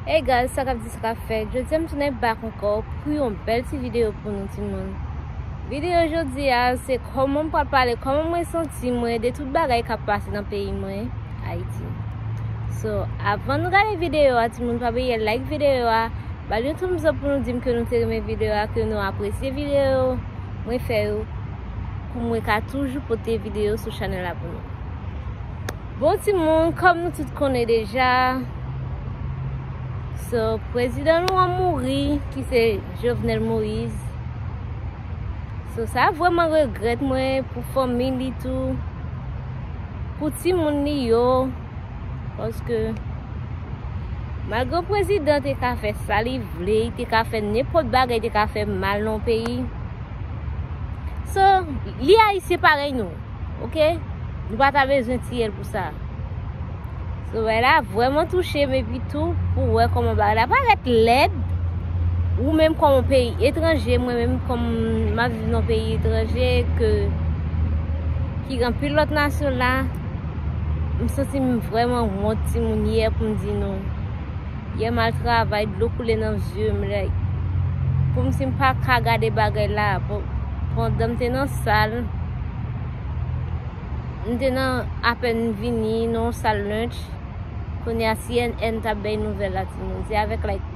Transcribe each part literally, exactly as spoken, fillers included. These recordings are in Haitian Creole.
Hey guys, sa k ap di, sa k ap fèt? Jodi a m tounen back ankò pou yon bèl ti videyo pou nou timoun. Videyo jodi a se kòman m pral pale, kòman mwen santi mwen de tout bagay k ap pase nan peyi mwen, Ayiti. So, avan nou gade videyo a, timoun, pa bliye like videyo a, ba l yon thumbs up pou nou di m ke nou te renmen videyo a, ke nou apresye videyo mwen fè yo, pou mwen ka toujou pote videyo sou chanèl la pou nou. Bon, timoun, kòm nou tout konnen deja, so, prezidan nou an mouri, ki se Jovenel Moïse. So, sa vrèman regrèt mwen pou fanmi li tou, pou timoun li yo, paske malgre prezidan te ka fè sa li vle, li te ka fè nenpòt bagay, li te ka fè mal nan peyi. So, li ayisyen parèy nou, oke? Nou pa ta bezwen tiye l pou sa. So, bagay la vrèman touche m, epi tou, pou wè kòman bagay la parèt lèd, ou menm kòm yon peyi etranje, mwen menm kòm m ap viv nan peyi etranje, ke, ki gen anpil lòt nasyon la, m santi m vrèman wont timoun yè pou m di nou. Yè m al travay, dlo koule nan zye m, like, kòmsi m pa ka gade bagay la. Bon, pandan m te nan sal, m te nan, apèn m vini nan yon sal lunch, kounye a C N N t ap bay nouvèl la, timoun. Se avèk, like,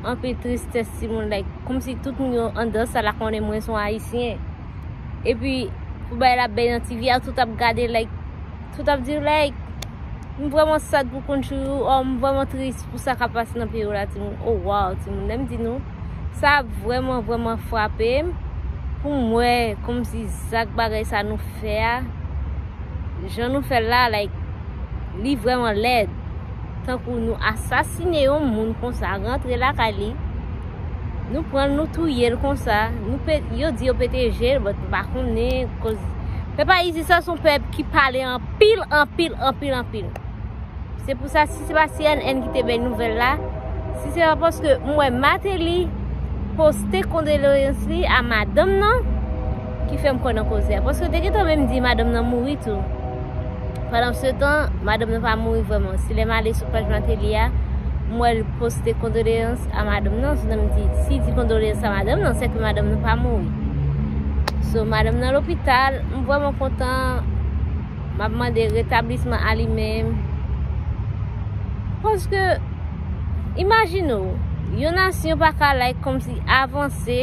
anpil tristès, timoun, like, kòmsi tout moun yo anndan sal la konnen mwen se yon ayisyen. Epi, pou bagay la bay nan T V a, tout ap gade, like, tout ap di, like, m vrèman sad pou country ou, oh, m vrèman tris pou sa k ap pase nan peyi w la, timoun. Oh, wow, timoun. Lè m di nou, sa vrèman, vrèman frape m pou m wè kòmsi zak bagay sa nou fè a, jan nou fè l la, like, li vrèman lèd. Tankou nou asasine yon moun konsa, rantre lakay li, nou pran l, nou touye l konsa, nou pe-, yo di yo pete je l, but m pa konnen, koz pèp Ayiti sa se yon pèp ki pale anpil, anpil, anpil, anpil. Se pou sa, si se pa C N N ki te bay nouvèl la, si se pa paske m wè Martelly poste kondoleyans li a madanm nan, ki fè m kwè nan koze a. Paske te gentan menm di madanm nan mouri tou. Pandan se tan, madanm nan pa mouri vrèman. Si lè m ale sou paj Martelly a, m wè l poste kondoleyans a madanm nan. So, m di, si di kondoleyans a madanm nan, se ke madanm nan pa mouri. So, madanm nan lopital, m vrèman kontan. M ap mande retablisman a li menm. Paske, imajine w, yon nasyon pa ka, like, kòmsi avanse,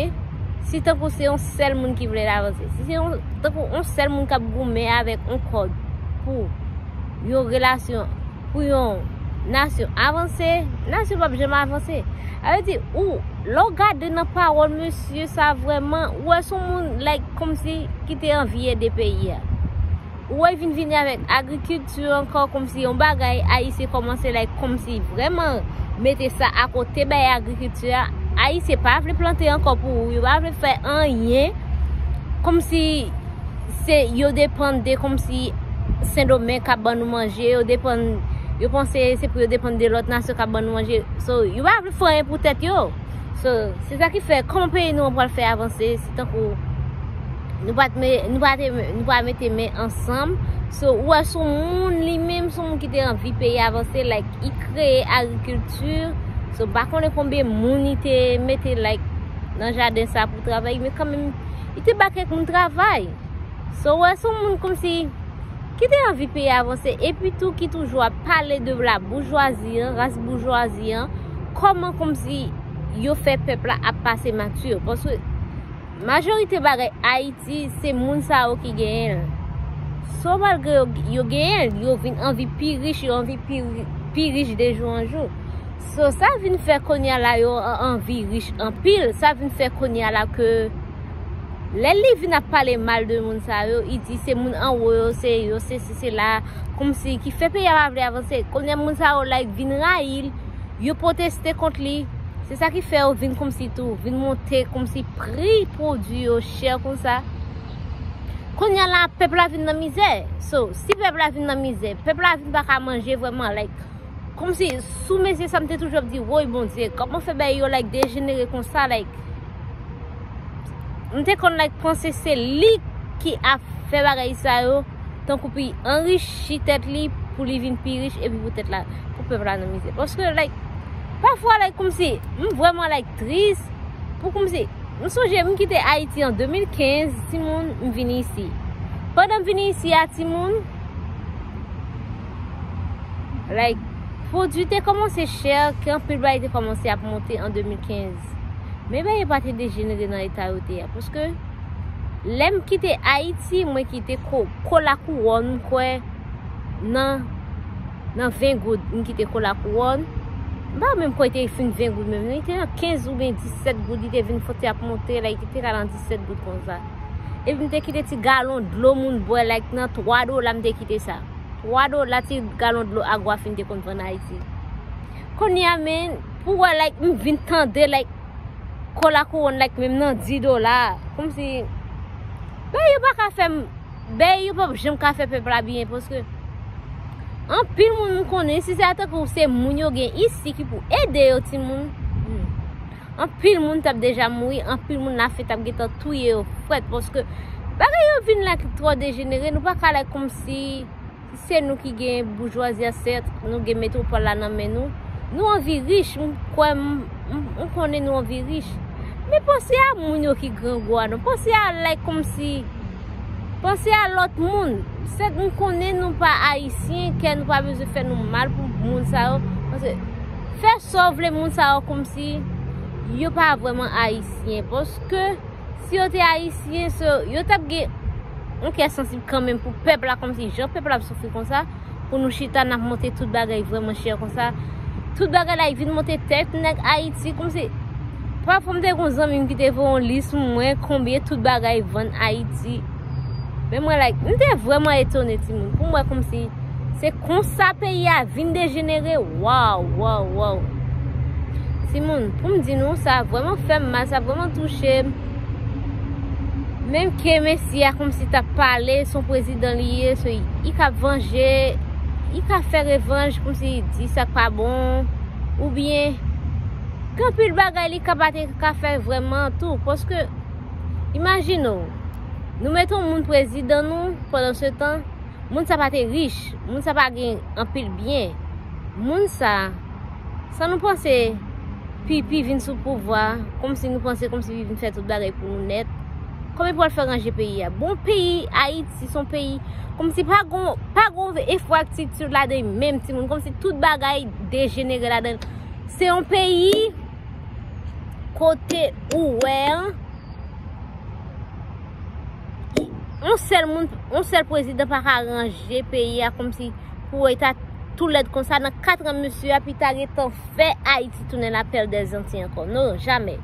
si tankou se yon sèl moun ki vle l avanse. Si se yon, tankou yon sèl moun k ap goumen avèk yon kòd pou yon relasyon, pou yon nasyon avanse, nasyon p ap janm avanse. Sa vle di, ou, lè w gade nan pawòl mesye sa vrèman, ou wè se yon moun, like, kòmsi ki te anvi ede peyi a. Ou wè vin vini avèk agrikilti ankò, kòmsi yon bagay, Ayisyen kòmanse, like, kòmsi vrèman mete sa akote bay agrikilti a. Ayisyen pa vle plante ankò pou ou, yo pa vle fè anyen. Kòmsi se, yo depann de, kòmsi Sendomeng k ap ban nou manje, yo depann, yo panse se pou yo depann de lòt nasyon k ap ban nou manje. So, yo pa vle fè anyen pou tèt yo. So, se sa ki fè, kòman peyi nou an pral fè avanse, si tankou nou pa t me-, nou pa te, nou pa mete men ansanm. So, ou wè se yon moun li menm, se yon moun ki te anvi peyi avanse, like, li kreye agrikilti. So, m pa konnen konbyen moun li te mete, like, nan jaden sa pou travay, men kanmenm, li te ba kèk moun travay. So, ou wè se yon moun kòmsi ki te anvi peyi avanse, epi tou ki toujou ap pale de la boujwazi an, ras boujwazi an, kòman kòmsi yo fè pèp la ap pase mati yo. Paske majorite bagay Ayiti, se moun sa yo ki genyen l. So, malgre yo, yo genyen l, yo vin anvi pi rich, yo anvi pi, pi rich de jou an jou. So, sa vin fè kounye a la, yo an-, anvi rich anpil. Sa vin fè kounye a la ke lè li vin ap pale mal de moun sa yo, li di se moun anwo yo, se yo, se, se, se la, kòmsi ki fè peyi a pa vle avanse. Kounye a moun sa yo, like, vin rayi l, yo pwoteste kont li. Se sa ki fè yo vin kòmsi tou, vin monte kòmsi pri pwodui yo chè konsa. Kounye a la, pèp la vin nan mizè. So, si pèp la vin nan mizè, pèp la vin pa ka manje vrèman, like, kòmsi, sou mesye sa, m te toujou ap di, woy, Bondye, kòman fè bagay yo, like, dejenere konsa, like, m te konn, like, panse se li ki ap fè bagay sa yo, tankou pou anrichi tèt li, pou li vin pi rich, epi pou tèt la, pou pèp la nan mizè. Paske, like, Pafwa, like, kòmsi, m vrèman, like, tris. Pou kòmsi, m sonje, m kite Ayiti an de mil kenz, timoun, m vini isi. Pandan m vini isi a, timoun, like, pwodui te kòmanse chè, ke anpil bagay te kòmanse ap monte an de mil kenz. Men bagay yo pa te dejenere nan eta yo te ye a. Paske, lè m kite Ayiti, mwen kite ko-, Kolakouwòn, m kwè, nan, nan ven goud, m kite Kolakouwòn. M pa menm kwè te fin ven goud menm, non, li te nan kenz oubyen disèt goud, li te vin fòk te ap monte, like, li te ka nan disèt goud konsa. Epi m te kite ti galon dlo moun bwè, like, nan twa dola, m te kite sa. Twa dola ti galon dlo Aquafina te konn vann Ayiti. Kounye a, men, pou wè, like, m vin tande, like, Kolakouwòn, like, menm nan dis dola. Kòmsi, ben, yo pa ka fè m, ben, yo p ap janm ka fè pèp la byen, paske anpil moun m konnen, si se ata ke se moun yo gen isi ki pou ede yo, timoun. Hmm. Anpil moun t ap deja mouri, anpil moun lafen t ap gentan touye yo frèt, paske bagay yo vin la ki twò dejenere, nou pa ka, like, kòmsi se nou ki gen boujwazi a, sèt, nou gen metwopòl la nan men nou. Nou anvi rich, m kwè, m, m, m konnen nou anvi rich. Men panse a moun yo ki grangou a, non. Panse a, like, kòmsi, panse a lòt moun. Sèt, m konnen nou pa ayisyen, kè nou pa bezwen fè nou mal pou moun sa yo. Paske fè sa w vle moun sa yo kòmsi yo pa vrèman ayisyen. Paske si yo te ayisyen, so, yo t ap gen yon kè sansib kanmenm pou pèp la, kòmsi jan pèp la ap soufri konsa, pou nou chita n ap monte tout bagay vrèman chè konsa. Tout bagay la vin monte tèt nèg Ayiti, kòmsi, pafwa m te gen yon zanmi m ki te voye yon lis pou mwen, konbyen tout bagay vann Ayiti. Men mwen, like, m te vrèman etone, timoun. Pou mwen, kòmsi, se konsa peyi a vin dejenere. Waw, waw, waw. Timoun, pou m di nou, sa vrèman fè m mal, sa vrèman touche m. Menm ke mesye a kòmsi t ap pale, se yon prezidan li ye, so, li ka vanje, li ka fè revanj, kòmsi di sa k pa bon, oubyen, gen anpil bagay li ka pa te ka fè vrèman tou, paske, imajine w, nou mete yon moun prezidan nou, pandan se tan, moun sa pa te rich, moun sa pa gen anpil byen. Moun sa, san nou panse P P vin sou pouvwa, kòmsi nou panse kòmsi li vin fè tout bagay pou nou nèt. Kòman li pral fè ranje peyi a? Bon, peyi Ayiti se yon peyi, kòmsi pa gon, pa gon enfrastrikti ladan menm, timoun, kòmsi tout bagay dejenere ladan. Se yon peyi kote ou wè an, yon sèl moun, yon sèl prezidan pa ka ranje peyi a kòmsi pou eta tou lèd konsa nan kat an mesye a, pi ta gentan fè Ayiti tounen la perle des Antilles ankò. Non, jamè.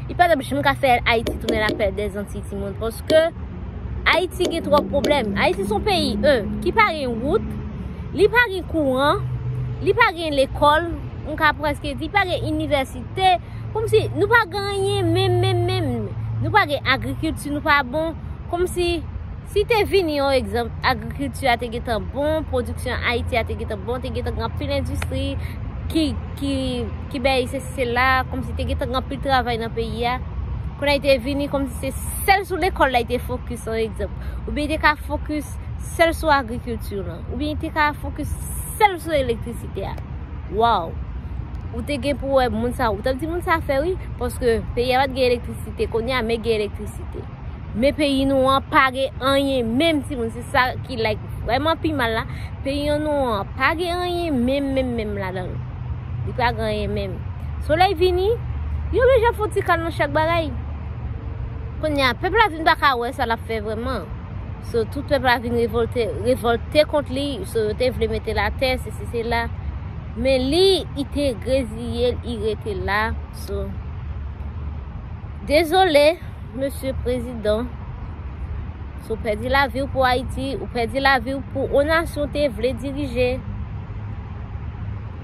Li pa t ap janm ka fè Ayiti tounen la perle des Antilles, timoun, paske Ayiti gen twòp pwoblèm. Ayiti se yon peyi, en, ki pa gen wout, li pa gen kouran, li pa gen lekòl, m ka prèske di, li pa gen inivèsite, kòmsi nou pa gen anyen menm, menm, menm. Nou pa gen agrikilti, nou pa bon. Kòmsi, si te vini, yon egzanp, agrikilti a te gentan bon, pwodiksyon Ayiti a te gentan bon, te gentan gen anpil endistri ki, ki, ki bay sesi sela, kòmsi te gentan gen anpil travay nan peyi a. Kounye a li te vini, kòmsi se sèl sou lekòl la li te fokis, yon egzanp. Oubyen li te ka fokis sèl sou agrikilti lan. Oubyen li te ka fokis sèl sou elektrisite a. Waw! Ou te gen pou wè moun sa, ou t ap di moun sa fè wi, paske peyi a pa t gen elektrisite, kounye a men gen elektrisite. Men peyi nou an pa gen anyen menm, timoun, se sa ki, like, vrèman pi mal la. Peyi nou an pa gen anyen menm, menm, menm ladan l. Li pa gen anyen menm. Solèy vini, li oblije ap fè yon ti kal nan chak bagay. Kounye a, pèp la vin pa ka wè sa l ap fè vrèman. So, tout pèp la vin revòlte, revòlte kont li. So, yo te vle mete l atè, sesi sela. Men li, li te reziye l, li rete la. So, dezole, mesye prezidan. So, ou pèdi lavi w pou Ayiti, ou pèdi lavi w pou yon nasyon w te vle dirije.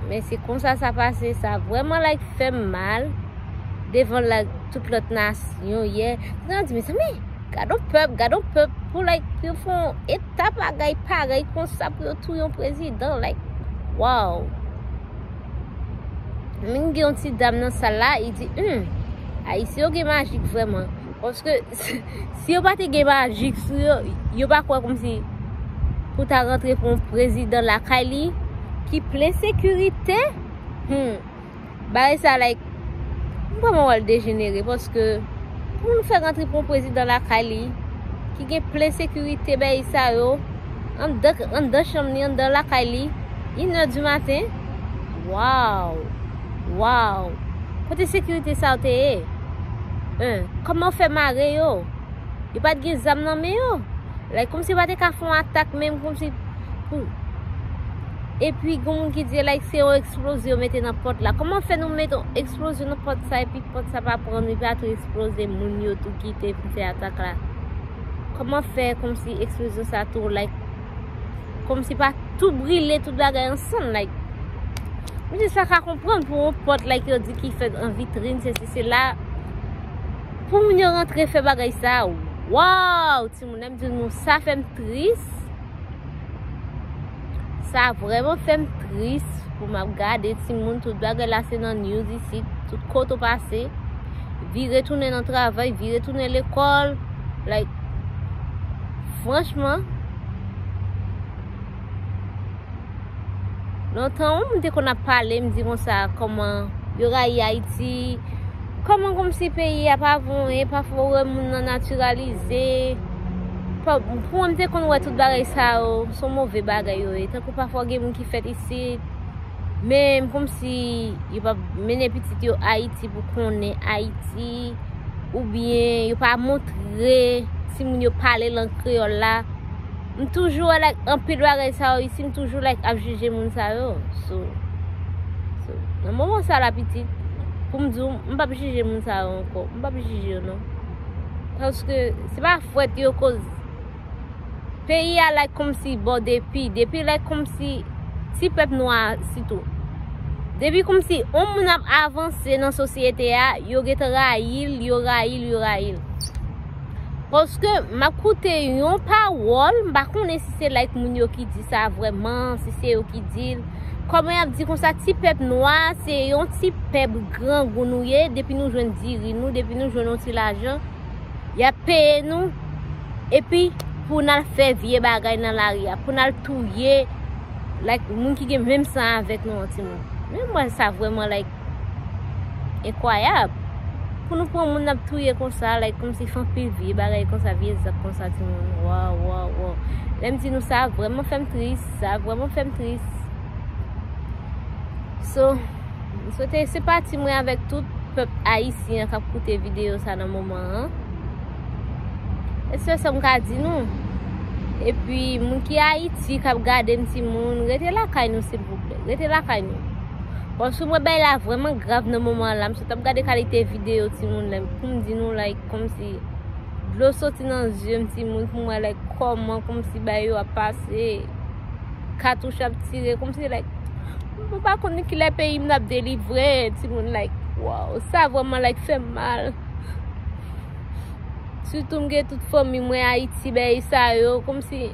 Men se konsa sa pase, sa vrèman, like, fè m mal devan, like, tout lòt nasyon yè. Nan di, mezanmi, gad yon pèp, gad yon pèp pou, like, pou yo fè yon eta bagay parèy konsa pou yo touye yon prezidan, like, waw. Menm gen yon ti dam nan sal la, li di, hmm, Ayisyen yo gen majik vrèman. Paske si yo pa te gen majik sou yo, yo pa kwè kòmsi pou ta rantre pou yon prezidan lakay li ki plen sekirite. Hmm. Bagay sa, like, m vrèman wè l dejenere, paske pou moun fè rantre pou yon prezidan lakay li, ki gen plen sekirite, bagay sa yo, anndan, anndan chanm li, anndan lakay li, inè di maten. Waw! Waw! Kote sekirite sa yo te ye? Hein, kòman yo fè mare yo? Yo pa t gen zam nan men yo. Like, kòmsi yo pa te ka fè yon atak menm, kòmsi pou. Epi, gen moun ki di, like, se yon eksplozyon yo mete nan pòt la. Kòman fè nou mete yon eksplozyon nan pòt sa, epi pòt sa pa pran, epi pa tou eksploze, moun yo tou kite vin fè atak la? Kòman fè kòmsi eksplozyon sa tou, like, kòmsi pa tou brile, tout bagay ansanm, like, m jis pa ka konprann pou yon pòt, like, yo di ki fèt an vitrin, se si, se la, pou moun yo rantre fè bagay sa, waw, timoun, lè m di nou, sa fè m tris. Sa vrèman fè m tris pou m ap gade timoun, tout bagay la se nan news isit, tout kote w pase, vire tounen nan travay, vire tounen lekòl, like, franchman, lontan, wi, m te konn ap pale, m di konsa, kòman yo rayi Ayiti, kòman kòmsi peyi a pa voye, pafwa w wè moun nan natiralize. Pa, pou mwen, m te konn wè tout bagay sa yo, se yon move bagay yo ye. Tankou pafwa gen moun ki fèt isit, men kòmsi yo pa mennen pitit yo Ayiti pou konnen Ayiti, oubyen yo pa montre timoun yo pale lang kreyòl la. M toujou wè, like, anpil bagay sa yo isi, m toujou, like, ap jije moun sa yo. So, so, nan moman sa la, pitit, pou m di w, m p ap jije moun sa yo ankò. M p ap jije yo, non. Paske se pa fwèt yo koz peyi a, like, kòmsi bò depi, depi, like, kòmsi ti pèp nwa a sitou. Depi kòmsi yon moun ap avanse nan sosyete a, yo gentan rayi l, yo rayi l, yo rayi l. Paske m ap koute yon pawòl, m pa konnen si se, like, moun yo ki di sa vrèman, si se yo ki di l. Kòman y ap di konsa, ti pèp nwa, se yon ti pèp grangou nou ye, depi nou jwenn diri nou, depi nou jwenn yon ti lajan, y ap peye nou, epi pou n al fè vye bagay nan lari a, pou n al touye, like, moun ki gen menm san avèk nou an, timoun. Men mwen, sa vrèman, like, enkwayab. Pou nou pran moun n ap touye konsa, like, kòmsi fè anpil vye bagay konsa, vye zak konsa, timoun. Waw, waw, waw. Lè m di nou sa, vrèman fè m tris. Sa vrèman fè m tris. So, m swete se pati mwen avèk tout pèp ayisyen an k ap koute videyo sa nan moman an. E se sa m ka di nou. Epi, moun ki Ayiti k ap gade m, timoun, rete lakay nou, silvouplè. Rete lakay nou. Paske mwen, bagay la vrèman grav nan moman la. M sot ap gade kalite videyo, timoun, like, pou m di nou, like, kòmsi dlo soti nan zye m, timoun, pou m wè, like, kòman, kòmsi bagay yo ap pase. Katouch ap tire, kòmsi, like, m pa konn kilè peyi m ap delivre, timoun, like, waw, sa vrèman, like, fè m mal. Sitou m gen tout fanmi mwen Ayiti, bagay sa yo, kòmsi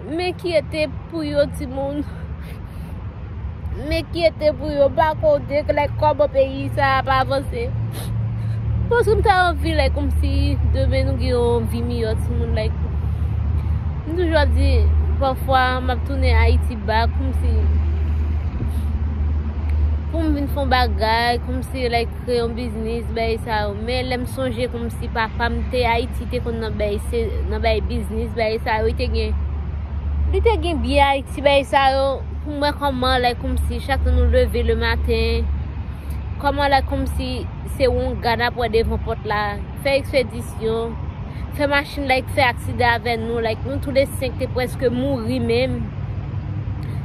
m enkyete pou yo, timoun. M enkyete pou yo, pa konnen, like, kòman peyi sa ap avanse. Paske m ta anvi, like, kòmsi demen nou gen yon vi miyò, timoun, like, m toujou ap di, pafwa, m ap tounen Ayiti bak, kòmsi pou m vin fè yon bagay, kòmsi, like, kreye yon biznis, bagay sa yo. Men lè m sonje kòmsi papa m te Ayiti, te konn nan bay, se, nan bay biznis, bagay sa yo, li te gen, li te gen byen Ayiti, bagay sa yo, pou m wè kòman, like, kòmsi chak tan nou leve le maten, kòman, like, kòmsi se wonga n ap wè devan pòt la, fè ekspedisyon, fè machin, like, fè aksidan avè nou, like, nou tou le senk te prèske mouri menm.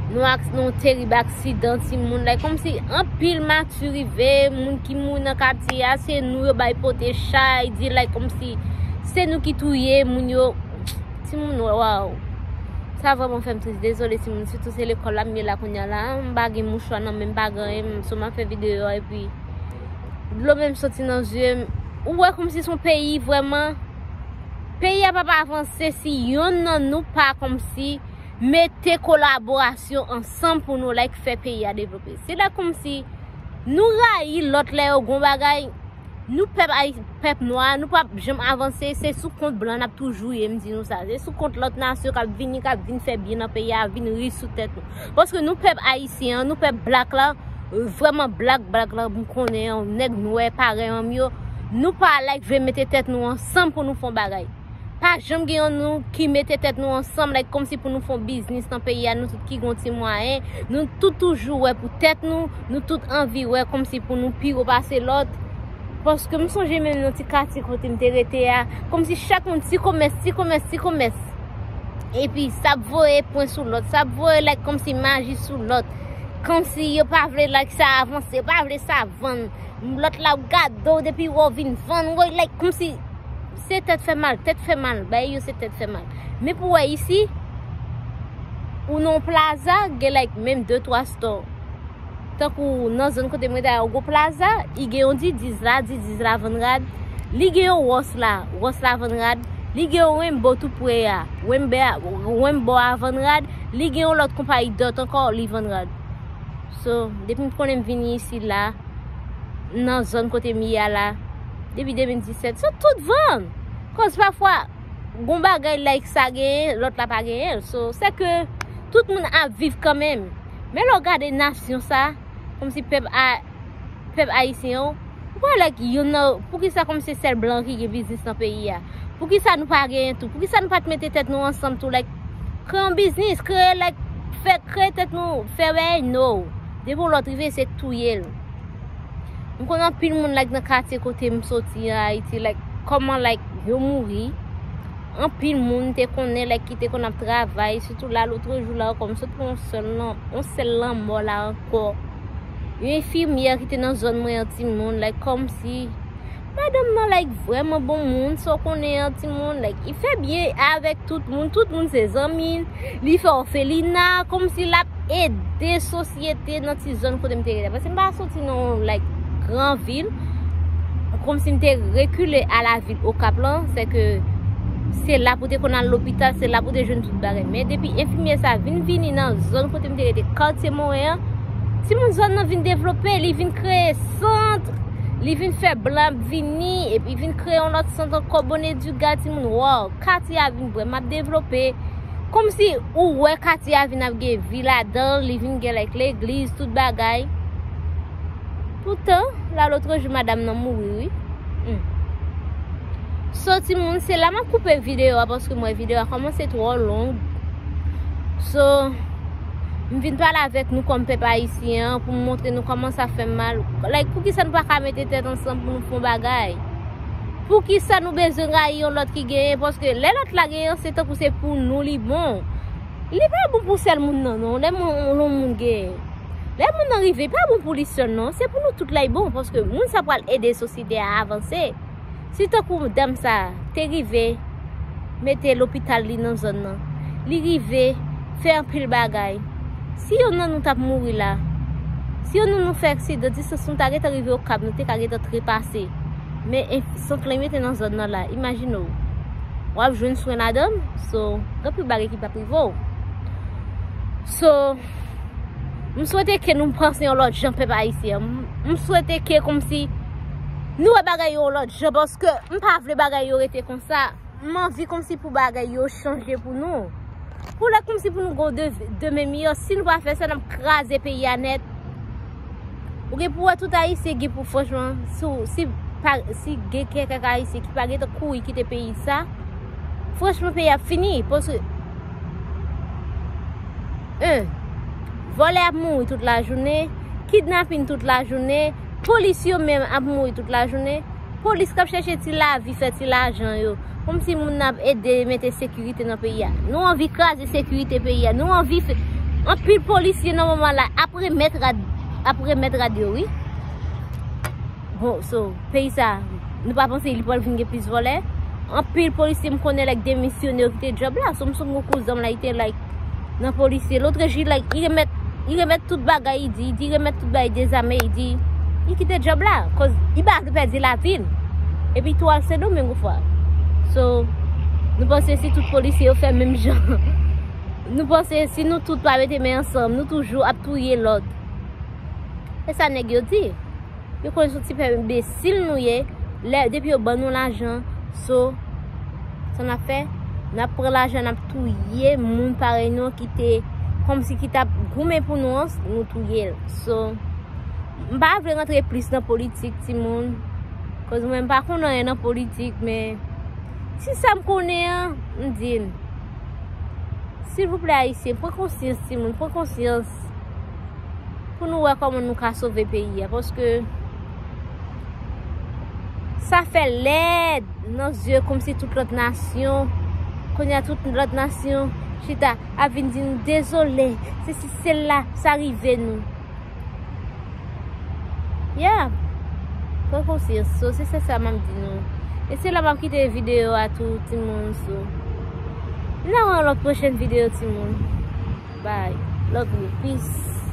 Nou ak, nou terib aksidan, timoun, like, kòmsi anpil mati rive, moun ki mouri nan katye a, se nou yo bay pote chay, di, like, kòmsi se nou ki touye moun yo. Timoun, waw. Sa vrèman fè m tris. Dezole, timoun. Sitou se lekòl la m ye la kounye a la. M pa gen mouchwa nan men m, pa gen anyen. So, m ap fè videyo a, epi dlo menm soti nan zye m. Ou wè kòmsi se yon peyi vrèman. Peyi a p ap avanse si yonn nan nou pa kòmsi mete kolaborasyon ansanm pou nou, like, fè peyi a devlope. Se la kòmsi nou rayi lòt lè yo gon bagay. Nou pèp ayi-, pèp nwa, nou p ap janm avanse, se sou kont blan n ap toujou ye, m di nou sa. Se sou kont lòt nasyon k ap vini, k ap vin fè byen nan peyi a, vin rich sou tèt nou. Paske nou pèp ayisyen an, nou pèp blak la, vrèman black, black la, m konnen yon nèg nwè parèy an m yo, nou pa, like, vle mete tèt nou ansanm pou nou fè yon bagay. Pa janm gen yon nou ki mete tèt nou ansanm, like, kòmsi pou nou fè yon biznis nan peyi a, nou tout ki gon ti mwayen, nou tout toujou wè pou tèt nou, nou tout anvi wè kòmsi pou nou pi wo pase lòt. Paske m sonje menm nan ti katye kote m te rete a, kòmsi chak moun ti komès, ti komès, ti komès. Epi, sa ap voye pwen sou lòt, sa ap voye, like, kòmsi maji sou lòt. Kòmsi yo pa vle, like, sa avanse, yo pa vle sa vann. Lòt la ap gade w depi wè w vin vann, woy, like, kòmsi se tèt fè mal, tèt fè mal, bay yo se tèt fè mal. Men pou wè isi, ou nan yon plaza, gen, like, menm de twa store. Tankou nan zòn kote mwen ta yon gwo plaza, li gen yon Didis la, Didis la vann rad. Li gen yon Ross la, Ross la vann rad. Li gen yon Rainbow tou pre a, Rainbow, Rainbow a vann rad. Li gen yon lòt konpayi dòt ankò, li vann rad. So, depi m konnen m vini isi la, nan zòn kote m ye a la, depi de mil disèt, so tout vann. Kòz pafwa, gon bagay like sa genyen, lòt la pa genyen l. So, se ke tout moun ap viv kanmenm. Men lè w gade nasyon sa, kòmsi pèp a, pèp ayisyen yo, ou pa like youn nan, poukisa kòmsi sèl blan ki gen biznis nan peyi a? Poukisa nou pa genyen tou? Poukisa nou pa t mete tèt nou ansanm tou, like, kreye yon biznis, kreye, like, fè, kreye tèt nou, fè bagay nou? Depi yon lòt rive, se touye l. M konn anpil moun, like, nan katye kote m soti an Ayiti, like, kòman, like, yo mouri. Anpil moun te konnen, like, ki te konn ap travay, sitou la, lotrejou la ankò, m sot pran yon sèl lan-, yon sèl lanmò la ankò. Yon enfimyè ki te nan zòn mwen an, timoun, like, kòmsi madanm nan, like, vrèman bon moun, sa w konnen an, timoun, like, li fè byen avèk tout moun, tout moun se zanmi l, li fè òfelina, kòmsi l ap ede sosyete nan ti zòn kote m te rete. Paske m pa soti nan, like, gran vil. Kòmsi m te rekile a la vil Okap lan, se ke se la pou te konn al lopital, se la pou te jwenn tout bagay. Men depi enfimyè sa vin vini nan zòn kote m te rete, katye Moren an, timoun zòn nan vin devlope, li vin kreye sant, li vin fè blan ap vini, epi vin kreye yon lòt sant ankò, Bonedugà, timoun, wow, katye a vin vrèman ap devlope. Kòmsi ou wè katye a vin ap gen vi ladan l, li vin gen, like, legliz, tout bagay. Poutan, la lotrejou madanm nan mouri, wi. Hmm. So, timoun, se la m ap koupe videyo a paske m wè videyo a kòmanse twò long. So, m vin pale avèk nou kòm pèp ayisyen an pou m montre nou kòman sa fè m mal. Like, poukisa nou pa ka mete tèt ansanm pou nou fè yon bagay? Poukisa nou bezwen rayi yon lòt ki genyen? Paske lè lòt la genyen, se tankou se pou nou li bon. Li pa bon pou sèl moun nan, non. Lè moun, yon moun genyen. Lè moun nan rive, li pa bon pou li sèl, non. Se pou nou tout la li bon, paske moun sa pral ede sosyete a avanse. Si tankou dam sa te rive mete lopital li nan zòn nan, li rive fè anpil bagay. Si yonn nan nou t ap mouri la, si yonn nan nou fè aksidan, distans nou ta gentan rive Okap, nou te ka gentan trepase. Men, en-, sant lan mete nan zòn nan la, imajine w. W ap jwenn swen ladan l, so, gen anpil bagay ki p ap rive w. So, m swete ke nou panse yon lòt jan, pèp ayisyen. M, m swete ke kòmsi nou wè bagay yo yon lòt jan, paske m pa vle bagay yo rete konsa. M anvi kòmsi pou bagay yo chanje pou nou. Pou lè kòmsi pou nou gon de-, demen miyò, si nou pa fè sa, n ap kraze peyi a nèt. Ou gen pou wè tout ayisyen gen pou, franchman, si, si, pa, si gen kèk ayisyen ki pa gentan kouri kite peyi sa, franchman, peyi ap fini. Paske, en, vòlè ap mouri tout lajounen, kidnapin tout lajounen, polis yo menm ap mouri tout lajounen. Polis k ap chèche ti lavi, fè ti lajan yo. Kòmsi moun nan ap ede mete sekirite nan peyi a. Nou anvi kraze sekirite peyi a. Nou anvi fè, anpil polisye nan moman la ap remèt rad, ap remèt rad yo, wi. Bon, so, peyi sa, nou pa panse li pral vin gen plis vòlè? Anpil polisye m konnen, like, demisyone, yo kite djòb la. So, m sonje gon kouzan m la, li te, like, nan polisye. Lotrejou, like, li remèt, li remèt tout bagay, li di, li di remèt tout bagay, dezame, li di, li kite djòb la. Kòz li pa vle pèdi lavi l. Epi tou al Sendomeng yon fwa. So, nou panse si tout polisye yo fè menm jan. Nou panse si nou tout pa mete men ansanm, nou toujou ap touye lòt. E sa nèg yo di. Yo konnen se yon ti pèp enbesil nou ye. Lè, depi yo ban nou lajan, so, sa n ap fè? N ap pran lajan, n ap touye moun parèy nou an ki te, kòmsi ki t ap goumen pou nou an, nou touye l. So, M pa vle rantre plis nan politik, timoun. Koz mwen, m pa konn anyen nan politik, men si sa m konnen an, m di l. Silvouplè, Ayisyen, pran konsyans, timoun, pran konsyans. Pou nou wè kòman nou ka sove peyi a, paske sa fè lèd nan zye kòmsi tout lòt nasyon, kounye a tout lòt nasyon chita ap vin di nou dezole, se si se la sa rive nou. Yeah. Pran konsyans, so, se, se sa m ap di nou. E se la m ap kite videyo a tou, timoun, so. Nou nan yon lòt pwochèn videyo, timoun. Bye. Love you. Peace.